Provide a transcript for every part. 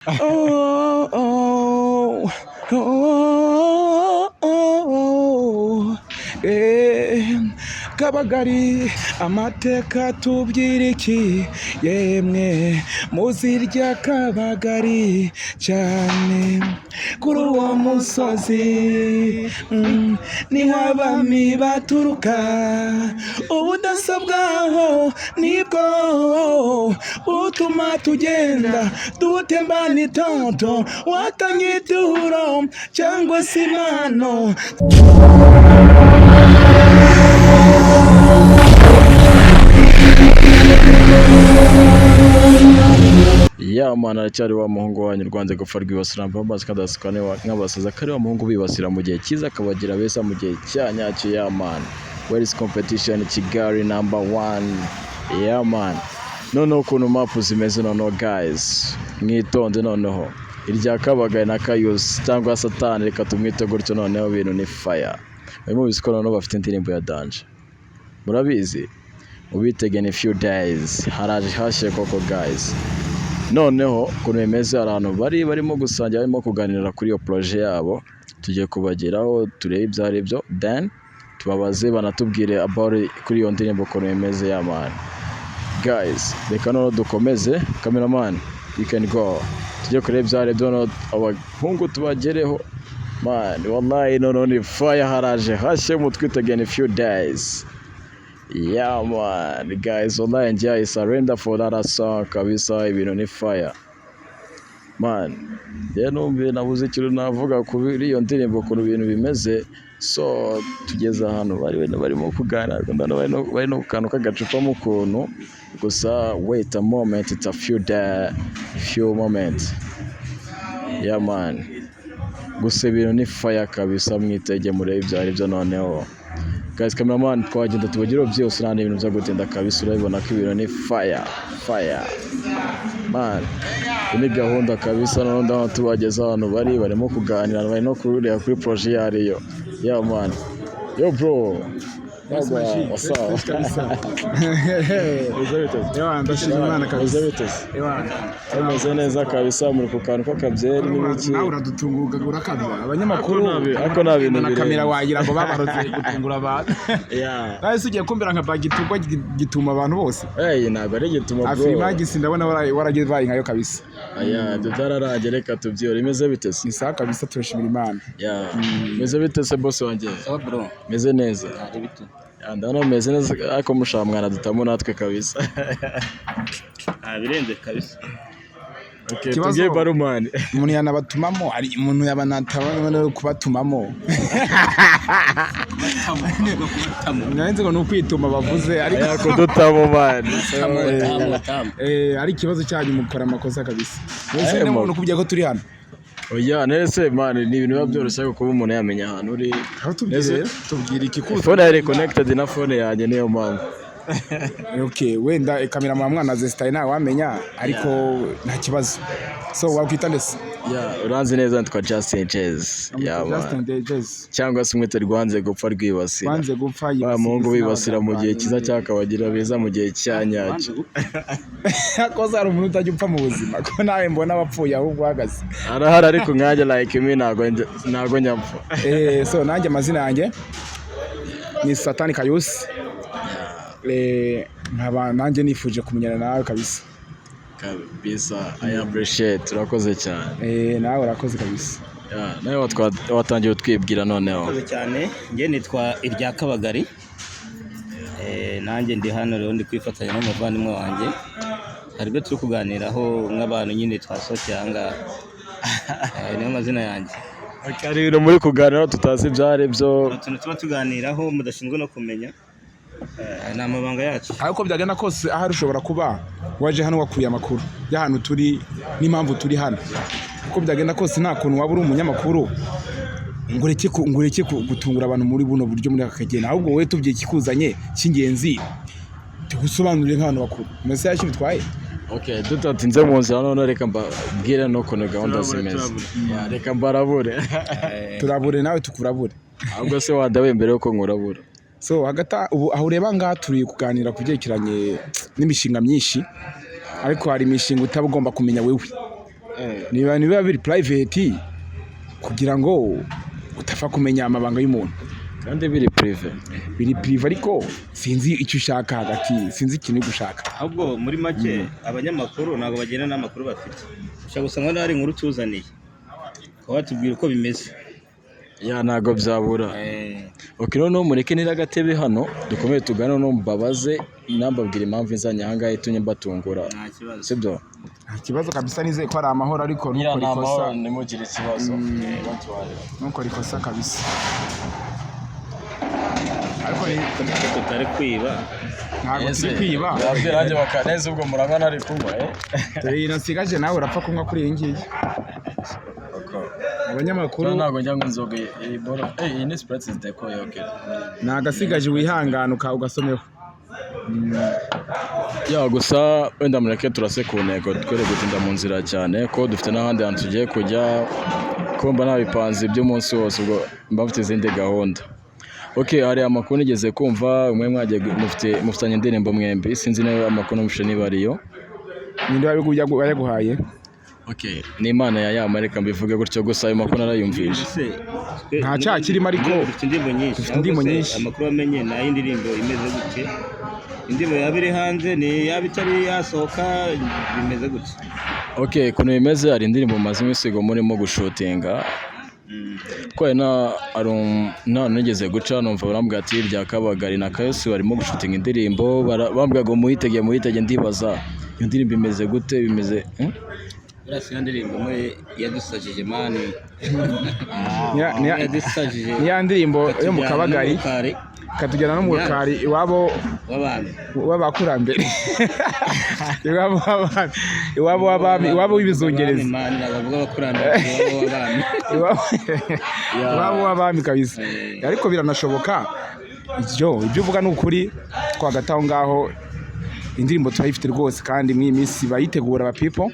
Oh, Kabagari, amateka tubwira iki? Yemwe muzirya Kabagari cyane kuri uwo musozi, niho abami baturuka. Ubudasa bwaho nibwo butuma tugenda dutembana itoto, watanga ituro cyangwa se impano. Ya man, aracyari wa muhungu wanyu rwanze gupfa rwibasira mbamazi kadasukane nk'abasaza, kari wa muhungu bibasira mu gihe cyiza, akabagira beza mu gihe cya nyacyo. Ya man, where is competition? Kigali number one. Ya man, noneho ukuntu mapu zimeze noneho, guys, mwitonde. Noneho irya Kabagari na Kayusi cyangwa Satani, reka tumwite gutyo. Noneho ibintu ni fire. Muri mubizi ko noneho bafite indirimbo ya danger, murabizi, mubitege in few days. Haraje hashye koko, guys. Noneho ukuntu bimeze, hari ahantu bari barimo gusangira, barimo kuganira kuri iyo projet yabo. Tugiye kubageraho turebe ibyo ari byo, then tubabaze banatubwire about kuri iyo ndirimbo ukuntu bimeze. Ya man, guys, reka noneho dukomeze. Cameraman, you can go, tujye kureba ibyo ari byo. Noneho abahungu tubagereho, man. Wallahi noneho ni fire, haraje hashye, mutwitege in few days. Yeah man, guys, wallahi njye I surrender for that song kabisa, ibintu ni fire, man. Njye numve nabuze ikintu navuga kuri iyo ndirimbo, ukuntu ibintu bimeze. So tugeze ahantu bari barimo kuganira, ndabona bari no ku kantu k'agacupa mu kuntu gusa. Wait a moment, it's a few day, few moments. Yeah man, gusa ibintu ni fire kabisa, mwitege murebe ibyo ari byo. Noneho guys, cameraman, twagenda tubagireho byose, nta n'ibintu byo gutinda kabisa. Urabibona ko ibintu ni fire fire, man. Iyi ni gahunda kabisa. Noneho ndabona tubageze ahantu bari barimo kuganira, bari no kureba kuri projet iyo ariyo. Yeah man, yo bro. What's up? Ewa, ndashima Imana kabisa. Meze bite se? Ewa, Tumeze neza kabisa, muri ku kantu k'akabyeri n'ibiki. Nawe uradutunguka, urakabya. Abanyamakuru Ariko nta bintu na birenze. Kamera wagira ngo babaroze gutungura abantu. Nawe se ugiye kumbera nka bagitugwa gituma abantu bose? Hey, ntabwo ari igituma, bro. Afrimagisi ndabona waragiye nkayo kabisa. Aya, ibyo byararangiye, reka tubyihore. Imeze bite se? Ni sawa kabisa, turashimira Imana. Yeah. Meze bite se, boss wanjye? Sawa bro. Meze neza. Ari bite? Yeah, ndabona meze neza, ariko mushaka mwana dutamo natwe kabisa. Nta birenze kabisa. Okay, Ikibazo- tubwiye barumani. Umuntu yanabatumamo, ari umuntu yabanatabona kubatumamo. Nari ngo ni ukwituma bavuze, ariko Aya, kudutamo, man. Tamu tamu tamu. Ari ikibazo cyanyu, mukora amakosa kabisa. Mbese Eh, ni umuntu ukubwiye ko turi hano? Oya, nese man, ni ibintu biba byoroshye ariko kuba umuntu yamenya ahantu uri. Aho tubwire rero, tubwire ikikuza. Phone yari connected na phone yanjye, niyo mpamvu. Okay, wenda kamera mwa mwana zesitaye, ntawamenya, ariko nta kibazo. So wakwita ndetse? Yeah, uranzi neza, nitwa Justin Jazz. Yeah, man. Justin Jazz. Cyangwa se umwite rwanze gupfa rwibasira. Wanze gupfa. Wa muhungu wibasira mu gihe cyiza cyangwa akabagira beza mu gihe cya nyacyo. Koza hari umuntu utajya upfa mu buzima, ko nawe mbona wapfuye ahubwo uhagaze? Arahari, ariko nkanjye like me ntago njya mpfa. So nanjye amazina yanjye ni Satani Kayusi. Nkaba nanjye nifuje kumenyana nawe kabisa. Kabisa, I appreciate, urakoze cyane. Nawe urakoze kabisa. Yeah, nawe watangiye utwibwira noneho. Murakoze cyane. Njye nitwa irya Kabagari. Nanjye ndi hano rero, ndi kwifatanya n'umuvandimwe wanjye. Hari ibyo turi kuganiraho nk'abantu nyine twasohokeye aha ngaha. Niyo mazina yanjye. Hari ibintu muri kuganiraho tutazi ibyo ari byo. Hari utuntu tuba tuganiraho mudashinzwe no kumenya. Ni amabanga yacu. Ariko byagenda kose, ahari ushobora kuba waje hano wakuye amakuru y'ahantu turi n'impamvu turi hano. Uko byagenda kose, nta kuntu waba uri umunyamakuru ngo ureke gutungura abantu muri buno buryo muri aka kageni. Ahubwo wowe tubwiye ikikuzanye cy'ingenzi, tugusobanurire nk'abantu bakuru. Mbese yacyo bitwaye? Okay, tutatinze mu nzira, noneho reka mbabwire n'ukuntu gahunda Turabure, zimeze. turabure. Yeah, reka mbarabure. Turabure nawe tukurabure. Ahubwo se wadawe mbere yuko nkurabura? So hagati ubu aho ureba ngaha, turi kuganira ku byerekeranye n'imishinga myinshi, ariko hari imishinga utaba ugomba kumenya wewe. Ni ibintu biba biri private kugira ngo utapfa kumenya amabanga y'umuntu. Kandi biri privé. Biri privé, ariko sinzi icyo ushaka hagati, sinzi ikintu uri gushaka. Ahubwo muri make, abanyamakuru ntabwo bagenda n'amakuru bafite. Ushobora gusanga hari inkuru tuzaniye, ukaba watubwira uko bimeze. Yeah, ntabwo byabura. Ok, noneho mureke nira agatebe hano, dukomeye tugane, noneho mbabaze, nambabwira impamvu inzanye aha ngaha itumye mbatungura. Nta kibazo. Sibyo? Nta kibazo kabisa, nizeye ko ari amahoro, ariko Nyira ntukore ni ikosa. amahoro, ntimugire ikibazo. Don't worry. Ntukore ikosa kabisa, ariko Tutari kwiba. Ntabwo Ese, turi kwiba. Babwira nanjye bakaneza, ubwo murabona ari kunywa, eh? Dore iyi nasigaje, nawe urapfa kunywa kuri iyi ngiyi. Abanyamakuru Ntabwo njya ngo inzoga iyi boro, eh, iyi ni Sprite zidekoye, okay. Ni agasigaje, wihangana ugasomeho. Yeah, gusa wenda mureke turase ku ntego, twere gutinda mu nzira cyane, ko dufite n'ahandi hantu tugiye kujya, kumva nabipanze iby'umunsi wose, ubwo mba mfite izindi gahunda. Ok, hari amakuru nigeze kumva mwe mwagiye mufitanye indirimbo mwembi, sinzi niba amakuru numvise niba ariyo. Ninde wayaguhaye? Ok, ni Imana ya yama, reka mbivuge gutyo gusa, ayo makuru narayumvishe. Ese, Nta cyaha kirimo, ariko dufite indirimbo nyinshi. Dufite indirimbo Ahubwo se, nyinshi. Amakuru wamenye ni ay'indirimbo imeze gute? Indirimbo yaba iri hanze, ni yaba itari yasohoka, bimeze gute? Ok, ukuntu bimeze, hari indirimbo mumaze iminsi ngo murimo gushutinga, ko hari na hari nta nigeze guca numva barambwira ati rya Kabagari na Kayosi barimo gushutinga indirimbo, bambwira ngo muyitegeye, muyitegeye. Ndibaza iyo ndirimbo imeze gute, bimeze, eh? Buriya si yo ndirimbo imwe yadusajije, man? Yadusajije. Ni ya ndirimbo yo mu ikatujyana Kabagari. no mu Rukari Ikatujyana no mu Rukari iwabo w'abami. W'abakurambere, iwabo w'abami, iwabo w'abami, iwabo w'ibizungerezi. Abami, man, ntabwo bavuga abakurambere, iwabo w'abami. Iwabo w'abami kabisa. Ariko biranashoboka, ibyo uvuga ni ukuri. Twagati aho ngaho, indirimbo turayifite rwose, kandi muri iyi minsi bayitegura aba people,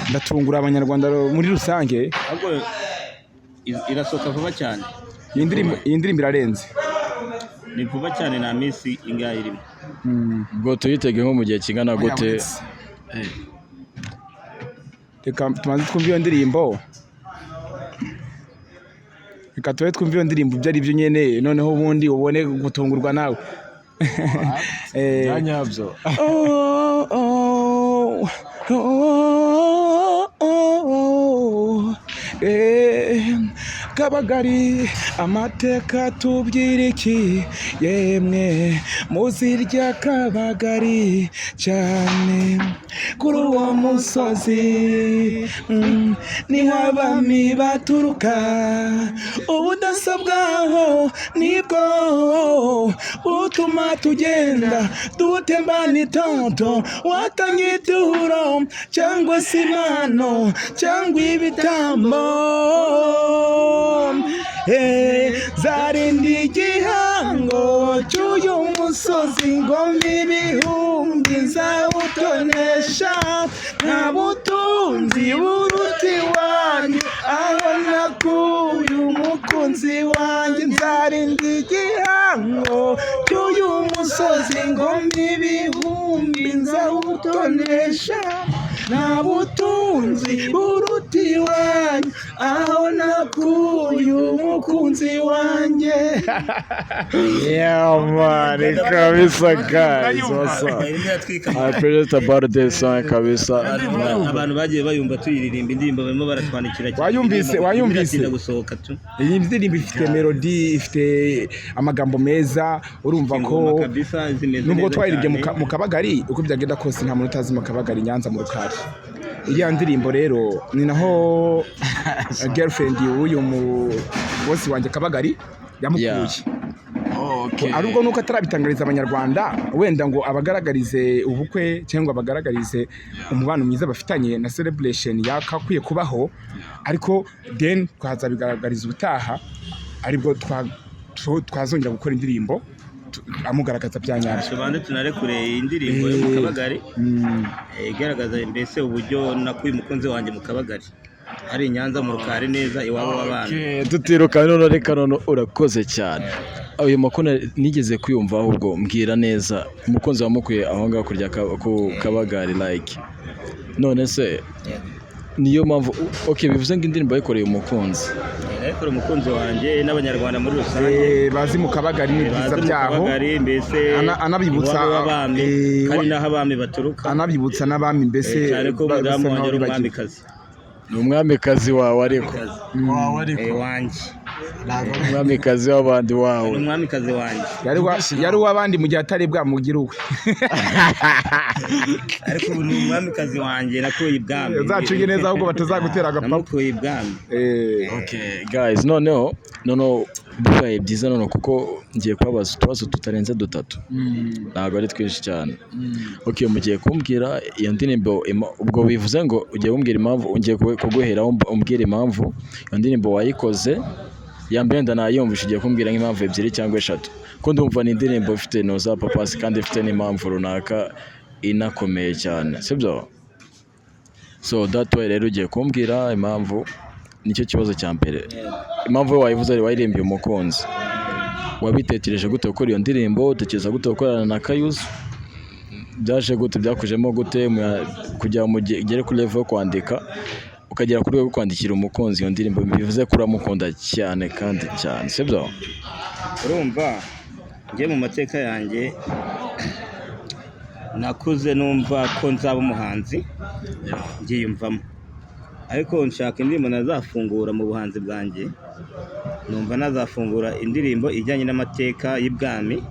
ndatungura Abanyarwanda muri rusange. Ahubwo irasohoka vuba cyane. Iyi ndirimbo irarenze. Ni vuba cyane, nta minsi ingahe irimo. Ubwo tuyitege nko mu gihe kingana gute? Reka tubanze twumve iyo ndirimbo, reka tube twumve iyo ndirimbo ibyo ari byo nyine, noneho ubundi ubone gutungurwa nawe. Bya nyabyo. Oh, oh, oh, oh, eh, Kabagari, amateka tubwira iki? Yemwe muzirya Kabagari cyane, kuri uwo musozi niho abami baturuka. Ubudasa bwaho nibwo butuma tugenda dutembana itoto, watanga ituro cyangwa se impano cyangwa ibitambo. Zarinda igihango cy'uyu musozi, ngoma ibihumbi nzawutonesha. Nta butunzi buruta iwanyu, aho nakuye umukunzi wanjye. Nzarinda igihango cy'uyu musozi, ngoma ibihumbi nzawutonesha. Nta butunzi buruta iwanyu, aho nakuye umukunzi wanjye. Yeah man, kabisa guys, what's up? Irimo iratwika. I appreciate about this song kabisa. Abantu bagiye bayumva tuyiririmba indirimbo, barimo baratwandikira cyane. Wayumvise? Indirimbo Wayumvise? iratinda gusohoka tu. Iyi ndirimbo ifite melody, ifite amagambo meza, urumva ko Ingoma kabisa zimeze nubwo neza twaririmbye cyane. mu Kabagari, uko byagenda kose nta muntu utazi mu Kabagari, Nyanza mu Rukari. Iriya ndirimbo rero ni naho girlfriend w'uyu mu boss wanjye Kabagari yamukuye. Okay. Ahubwo nuko atarabitangariza Abanyarwanda wenda ngo abagaragarize ubukwe cyangwa abagaragarize umubano mwiza bafitanye na celebration yakakwiye kubaho, ariko then twazabigaragariza ubutaha, aribwo twazongera gukora indirimbo amugaragaza bya nyabyo. Tubanze tunarekure iyi ndirimbo yo mu Kabagari, igaragaza mbese uburyo nakuye umukunzi wanjye mu Kabagari, hari i Nyanza mu Rukari neza, iwabo w'abana. Okay, tutiruka none, reka none, urakoze cyane. Ayo makuru nigeze kuyumva, ahubwo mbwira neza, umukunzi wamukuye aho ngaho kurya ku Kabagari, like none se Niyo mpamvu, okay, bivuze ngo indirimbo yayikoreye umukunzi. Ariko umukunzi wanjye n'Abanyarwanda muri rusange. Bazi mu Kabagari n'ibyiza Bazi mu byaho. Kabagari mbese, Anabibutsa, iwabo w'abami, kandi n'aho abami baturuka. Anabibutsa n'abami mbese. Cyane ko umudamu basa wanjye nkaho ari bibagiwe. umwamikazi. Ni umwamikazi wawe ariko? Wawe ariko? Wanjye. Umwamikazi w'abandi wawe. Ni umwamikazi wanjye. Yari uw'abandi mu gihe atari bwamugire uwe. Ariko ubu ni umwamikazi wanjye nakuye ibwami. Uzacunge neza ahubwo batazagutera agapapa. Namukuye ibwami. Okay guys, noneho bibaye byiza noneho kuko ngiye kubabaza utubazo tutarenze dutatu, ntabwo ari twinshi cyane. Okay, mugiye kumbwira iyo ndirimbo, ubwo bivuze ngo ugiye kumbwira impamvu, ugiye kuguheraho umbwira impamvu iyo ndirimbo wayikoze. Ya mbere ndanayumvisha, ugiye kumbwira nk'impamvu ebyiri cyangwa eshatu, ko ndumva ni indirimbo ifite noza papasi kandi ifite n'impamvu runaka inakomeye cyane, sibyo? So that way rero ugiye kumbwira impamvu, nicyo kibazo cya mbere. Impamvu wayivuze ari wayirimbiye umukunzi. Wabitekereje gute gukora iyo ndirimbo? Utekereza gute gukorana na Kayuzi? Byaje gute? Byakujemo gute kugira ngo ugere kuri level yo kwandika, ukagera ku rwego rwo kwandikira umukunzi iyo ndirimbo? Bivuze ko uramukunda cyane kandi cyane, sibyo? Urumva, njye mu mateka yanjye nakuze numva ko nzaba umuhanzi, mbyiyumvamo, ariko nshaka indirimbo nazafungura mu buhanzi bwanjye. Numva nazafungura indirimbo ijyanye n'amateka y'ibwami,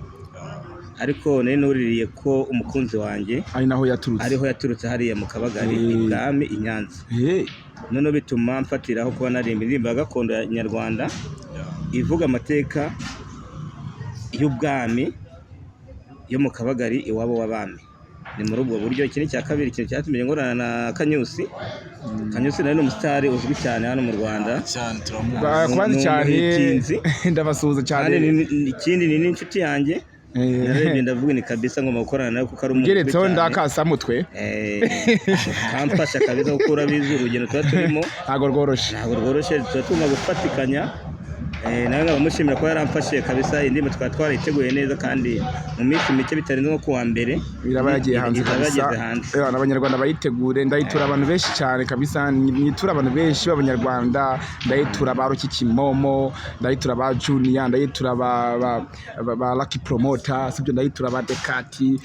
ariko nari nuririye ko umukunzi wanjye ari naho yaturutse. Ariho yaturutse, hariya mu Kabagari, ibwami i Nyanza. Noneho bituma mfatiraho kuba narimba indirimbo ya gakondo ya nyarwanda ivuga amateka y'ubwami yo mu Kabagari, iwabo w'abami. Ni muri ubwo buryo. Iki ni icya kabiri. Ikintu cyatumye nkorana na Kanyusi, Kanyusi nawe ni umusitari uzwi cyane hano mu Rwanda. Cyane, turamuzi. Kubanza Ni cyane. umuhitinzi. Ndabasuhuza cyane. Kandi ikindi ni n'inshuti yanjye. Narebye ndavuga ni kabisa ngomba gukorana nawe kuko ari umuntu uzwi Ugeretseho cyane. ndakasamutwe. Kamfasha kabisa kuko urabizi urugendo tuba turimo ntabwo rworoshye. Ntabwo rworoshye, tuba tugomba gufatikanya. Nawe nkaba mushimira ko yaramfashije kabisa. Indirimbo twaba twarayiteguye neza kandi mu minsi mike, bitarenze nko kuwa mbere, Biraba yagiye hanze izaba kabisa. yageze hanze. Abanyarwanda bayitegure. Ndayitura abantu benshi cyane kabisa, nyitura abantu benshi b'Abanyarwanda. Ndayitura ba Roki Kimomo, ndayitura ba Junior, ndayitura ba Lucky Promoter, sibyo? Ndayitura ba Dekati,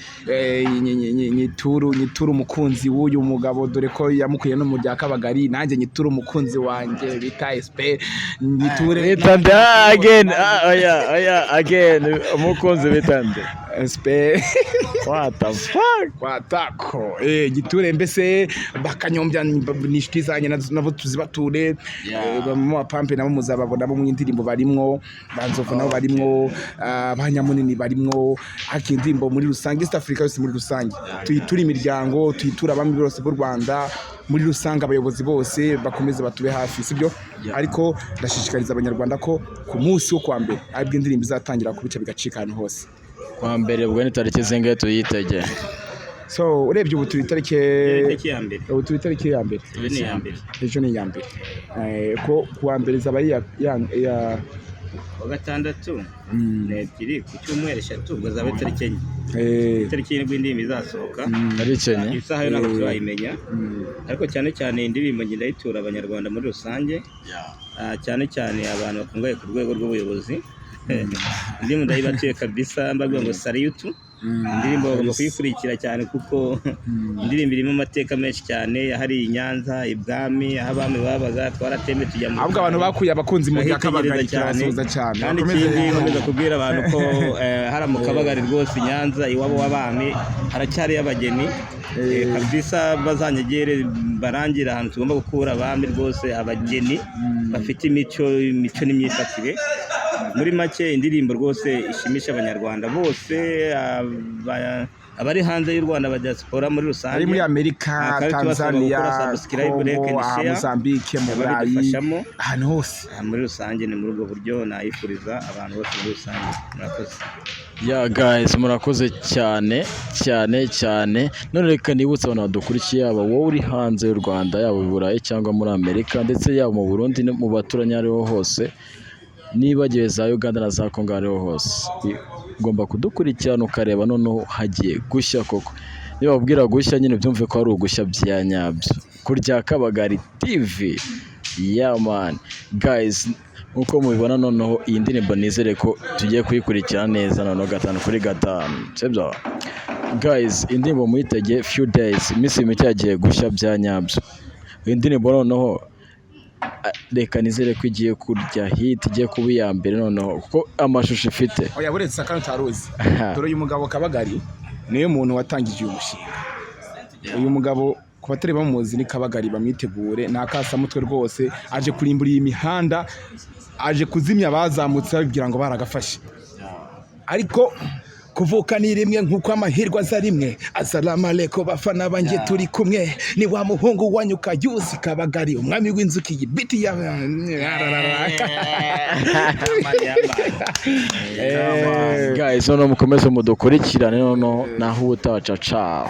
nyitura umukunzi w'uyu mugabo, dore ko yamukuye no mu rya Kabagari. Nanjye nyitura umukunzi wanjye bita SP, nyiture Bita nde? Again, oya oya, again, umukunzi bita nde? SP. What the fuck? Watako giture mbese bakanyombya ni inshuti zanjye, nabo tuzibature. Bamwe pampe nabo muzababona bo mu indirimbo barimwo, banzovu nabo barimwo, ba Nyamunini barimwo. Ariko indirimbo muri rusange, East Africa yose muri rusange tuyiture, imiryango tuyiture, abami bose b'u Rwanda muri rusange, abayobozi bose bakomeze batube hafi, sibyo? Ariko ndashishikariza Abanyarwanda ko ku munsi wo kwa mbere aribwo indirimbo izatangira kubica bigacika ahantu hose. Kwa mbere ubwo ni tariki zingahe tuyitege? So urebye ubu turi itariki Itariki ya mbere. Ubu turi itariki ya mbere. Ubu ni iya mbere. Ejo ni iya mbere. Ko kuwa mbere izaba ari iya Kuwa gatandatu ni ebyiri, ku cyumweru eshatu, ubwo zaba itariki 4. Itariki 7 indirimbo izasohoka. Tariki 4. Isaha yo ntabwo turayimenya, ariko cyane cyane indirimbo ngenda ndayitura Abanyarwanda muri rusange. Cyane cyane abantu bakungahaye ku rwego rw'ubuyobozi. Indirimbo ndayibatuye kabisa, mbabwira ngo salute. Indirimbo bagomba kuyikurikira cyane kuko indirimbo irimo amateka menshi cyane yahariye i Nyanza, ibwami, aho abami babaga. Twaratembe tujya mu Ahubwo abantu bakuye abakunzi mu bya Turahitegereza Kabagari, cyane. turabasuhuza cyane. Kandi ikindi nkomeza kubwira abantu ko hari mu Kabagari rwose, i Nyanza, iwabo w'abami, haracyariyo abageni. Kabisa bazanyegere barangire ahantu tugomba gukura abami rwose, abageni bafite imico n'imyifatire. Muri make indirimbo rwose ishimisha Abanyarwanda bose, abari hanze y'u Rwanda, ba diaspora muri rusange. Ari muri Amerika, Kandi tubasaba Tanzania, gukora subscribe, like Congo, and share. Mozambique, mu Burayi, Babidufashamo. ahantu hose. Muri rusange ni muri ubwo buryo nayifuriza abantu bose muri rusange. Murakoze. Yeah guys, murakoze cyane cyane cyane. None reka nibutse abantu badukurikiye, yaba wowe uri hanze y'u Rwanda, yaba i Burayi cyangwa muri Amerika, ndetse yaba mu Burundi no mu baturanyi aho ariho hose, nibagiwe za Uganda na za Congo, aho ariho hose ugomba kudukurikirana ukareba noneho hagiye gushya koko. Niba babwira gushya nyine, byumve ko ari ugushya bya nyabyo. Kurya Kabagari TV. Yeah man, guys, nkuko mubibona noneho iyi ndirimbo nizere ko tugiye kuyikurikira neza noneho 5 kuri 5, sibyo guys? Indirimbo muyitege few days, iminsi mike yagiye gushya bya nyabyo. Iyi ndirimbo noneho reka nizere ko igiye kurya hit, igiye kuba iya mbere noneho kuko amashusho ifite. Oya, buretse akano utaruzi. Dore uyu mugabo Kabagari niwe muntu watangije uyu mushinga. Uyu mugabo ku batari bamuzi ni Kabagari, bamwitegure, ni akasamutwe rwose. Aje kurimbura iyi mihanda, aje kuzimya abazamutse babibwira ngo baragafashe. Ariko kuvuka ni rimwe nk'uko amahirwe aza rimwe. Asalamu alaikum bafana banjye, turi kumwe ni wa muhungu wanyu Kayuzi Kabagari, umwami w'inzuki, iyi biti ya Guys, noneho mukomeze mudukurikirane, noneho naho ubutaha, ciao.